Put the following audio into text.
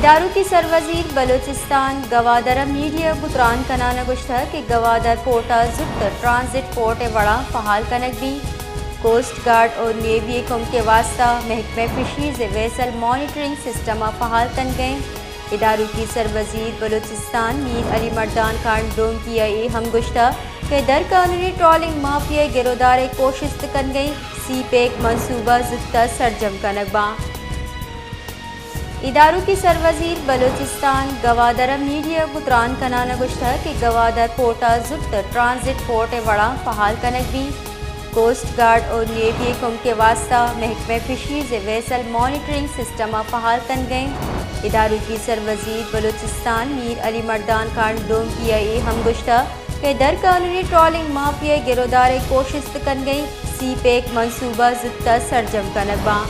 داروکی سروزیر بلوچستان گوادر ء میڈیا ء گوں تران کنان ء گوشتگ کہ گوادر پورٹ ء زوت ٹرانزٹ پورٹ ء وڑا فعال کنگ بیت۔ کوسٹ گارڈ اور نیوی ء کمک ء واستہ محکمہ فشریز ء ویسل مانیٹرنگ سسٹم ء فعال کنگ ء انت۔ اداروکی سروزیر بلوچستان میر علی مردان خان ڈومکی ء اے ہم گوشتگ کہ در قانونی ٹرالنگ مافیا ء گرودار ء کوشست کنگ ء انت، سی پیک منصوبہ زوت ء سرجم کنگ باں۔ اداروکی سروزیر بلوچستان گوادر ء میڈیا ء گوں تران کنان ء گوشتگ کہ گوادر پورٹ ء زوت ٹرانزٹ پورٹ ء وڑا فعال کنگ بیت۔ کوسٹ گارڈ اور نیوی ء کمک ء واستہ محکمہ فشریز ء ویسل مانیٹرنگ سسٹم ء فعال کنگ ء انت۔ اداروکی سروزیر بلوچستان میر علی مردان خان ڈومکی ء اے ہم گوشتگ کہ در قانونی ٹرالنگ مافیا ء گرودار ء کوشست کنگ ء انت، سی پیک منصوبہ زوت ء سرجم کنگ باں۔